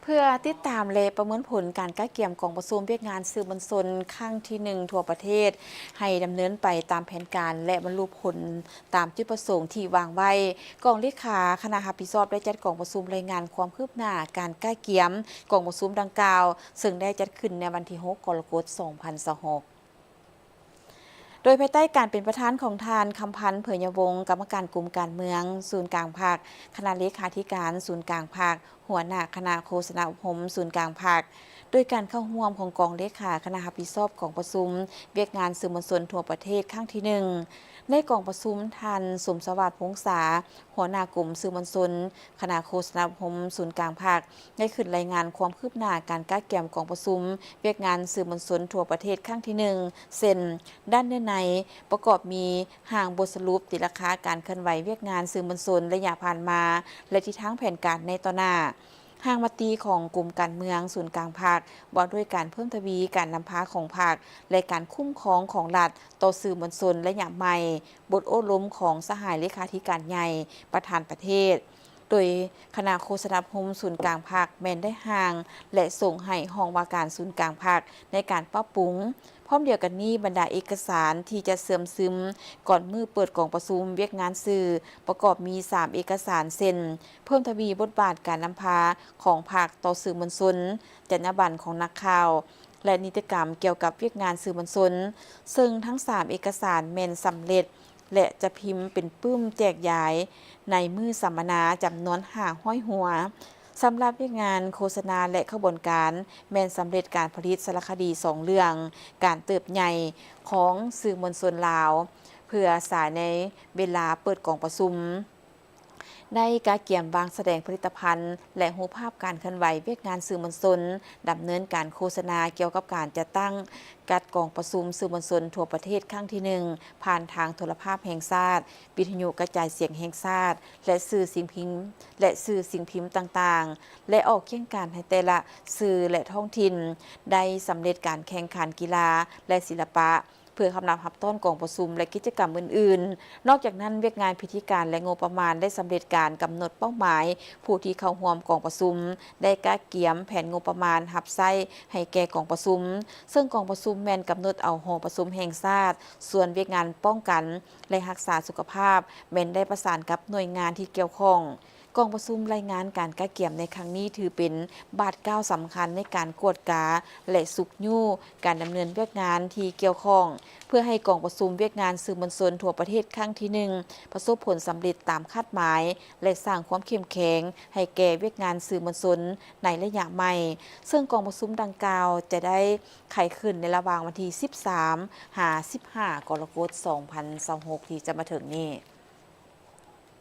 ເພື່ອຕິດຕາມ ແລະ ປະເມີນຜົນການກະກຽມກອງປະຊຸມວຽກງານສື່ມວນຊົນຄັ້ງທີໜຶ່ງທົ່ວປະເທດ ໃຫ້ດຳເນີນໄປຕາມແຜນການ ແລະ ບັນລຸຜົນຕາມຈຸດປະສົງທີ່ວາງໄວ້, ກອງເລຂາຄະນະຮັບຜິດຊອບໄດ້ຈັດກອງປະຊຸມລາຍງານຄວາມຄືບໜ້າການກະກຽມກອງປະຊຸມດັ່ງກ່າວ, ເຊິ່ງໄດ້ຈັດຂຶ້ນໃນວັນທີຫົກ ກໍລະກົດ ສອງພັນຊາວຫົກ. ໂດຍພາຍໃຕ້ການເປັນປະທານຂອງທ່ານ ຄຳພັນ ເຜີຍຍະວົງ ກຳມະການກົມການເມືອງສູນກາງພັກ, ຄະນະເລຂາທິການສູນກາງພັກ, ຫົວໜ້າຄະນະໂຄສະນາອົບຮົມສູນກາງພັກ, ໂດຍການເຂົ້າຮ່ວມຂອງກອງເລຂາຄະນະຮັບຜິດຊອບກອງປະຊຸມວຽກງານສື່ມວນຊົນທົ່ວປະເທດຄັ້ງທີໜຶ່ງ. ໃນກອງປະຊຸມ, ທ່ານ ສົມສະຫວາດ ພົງສາ ຫົວໜ້າກົມສື່ມວນຊົນ ຄະນະໂຄສະນາອົບຮົມສູນກາງພັກ ໄດ້ຂຶ້ນລາຍງານຄວາມຄືບໜ້າການກະກຽມກອງປະຊຸມວຽກງານສື່ມວນຊົນທົ່ວປະເທດຄັ້ງທີໜຶ່ງ ເຊັ່ນ ດ້ານເນື້ອໃນ ປະກອບມີຮ່າງບົດສະຫຼຸບຕີລາຄາການເຄື່ອນໄຫວວຽກງານສື່ມວນຊົນໄລຍະຜ່ານມາ ແລະ ທິດທາງແຜນການໃນຕໍ່ໜ້າ, ຮ່າງມະຕິຂອງກົມການເມືອງສູນກາງພັກ ວ່າດ້ວຍການເພີ່ມທະວີການນຳພາຂອງພັກ ແລະ ການຄຸ້ມຄອງຂອງລັດຕໍ່ສື່ມວນຊົນໄລຍະໃໝ່, ບົດໂອ້ລົມຂອງສະຫາຍເລຂາທິການໃຫຍ່ ປະທານປະເທດ. ໂດຍຄະນະໂຄສະນາອົບຮົມສູນກາງພັກແມ່ນໄດ້ຮ່າງ ແລະ ສົ່ງໃຫ້ຫ້ອງວ່າການສູນກາງພັກໃນການປັບປຸງ. ພ້ອມດຽວກັນນີ້, ບັນດາເອກະສານທີ່ຈະເຊື່ອມຊຶມກ່ອນມື້ເປີດກອງປະຊຸມວຽກງານສື່ ປະກອບມີສາມເອກະສານ ເຊັ່ນ ເພີ່ມທະວີບົດບາດການນຳພາຂອງພັກຕໍ່ສື່ມວນຊົນ, ຈັນຍາບັນຂອງນັກຂ່າວ ແລະ ນິຕິກຳກ່ຽວກັບວຽກງານສື່ມວນຊົນ, ເຊິ່ງທັງສາມເອກະສານແມ່ນສຳເລັດ ແລະ ຈະພິມເປັນປຶ້ມແຈກຢາຍໃນມື້ສຳມະນາຈຳນວນຫ້າຮ້ອຍຫົວ. ສຳລັບວຽກງານໂຄສະນາ ແລະ ຂະບວນການ ແມ່ນສຳເລັດການຜະລິດສາລະຄະດີສອງເລື່ອງ, ການເຕີບໃຫຍ່ຂອງສື່ມວນຊົນລາວ ເພື່ອສາຍໃນເວລາເປີດກອງປະຊຸມ. ໄດ້ກະກຽມວາງສະແດງຜະລິດຕະພັນ ແລະ ຮູບພາບການເຄື່ອນໄຫວວຽກງານສື່ມວນຊົນ, ດຳເນີນການໂຄສະນາກ່ຽວກັບການຈັດຕັ້ງຈັດກອງປະຊຸມສື່ມວນຊົນທົ່ວປະເທດຄັ້ງທີໜຶ່ງ ຜ່ານທາງໂທລະພາບແຫ່ງຊາດ, ວິທະຍຸກະຈາຍສຽງແຫ່ງຊາດ ແລະ ສື່ສິ່ງພິມ ແລະ ສື່ສິ່ງພິມຕ່າງໆ ແລະ ອອກແຈ້ງການໃຫ້ແຕ່ລະສື່ ແລະ ທ້ອງຖິ່ນ ໄດ້ສຳເລັດການແຂ່ງຂັນກິລາ ແລະ ສິລະປະ ເພື່ອຄຳນັບຮັບຕ້ອນກອງປະຊຸມ ແລະ ກິດຈະກຳອື່ນໆ. ນອກຈາກນັ້ນ, ວຽກງານພິທີການ ແລະ ງົບປະມານ ໄດ້ສຳເລັດການກຳນົດເປົ້າໝາຍຜູ້ທີ່ເຂົ້າຮ່ວມກອງປະຊຸມ, ໄດ້ກະກຽມແຜນງົບປະມານຮັບໃຊ້ໃຫ້ແກ່ກອງປະຊຸມ, ເຊິ່ງກອງປະຊຸມແມ່ນກຳນົດເອົາຫໍປະຊຸມແຫ່ງຊາດ, ສ່ວນວຽກງານປ້ອງກັນ ແລະ ຮັກສາສຸຂະພາບ ແມ່ນໄດ້ປະສານກັບໜ່ວຍງານທີ່ກ່ຽວຂ້ອງ. ກອງປະຊຸມລາຍງານການກະກຽມໃນຄັ້ງນີ້ ຖືເປັນບາດກ້າວສຳຄັນໃນການກວດກາ ແລະ ຊຸກຍູ້ການດຳເນີນວຽກງານທີ່ກ່ຽວຂ້ອງ ເພື່ອໃຫ້ກອງປະຊຸມວຽກງານສື່ມວນຊົນທົ່ວປະເທດຄັ້ງທີໜຶ່ງ ປະສົບຜົນສຳເລັດຕາມຄາດໝາຍ ແລະ ສ້າງຄວາມເຂັ້ມແຂງໃຫ້ແກ່ວຽກງານສື່ມວນຊົນໃນໄລຍະໃໝ່, ເຊິ່ງກອງປະຊຸມດັ່ງກ່າວຈະໄດ້ໄຂຂຶ້ນໃນລະຫວ່າງວັນທີສິບສາມ ຫາ ສິບຫ້າ ກໍລະກົດ ສອງພັນຊາວຫົກ ທີ່ຈະມາເຖິງນີ້.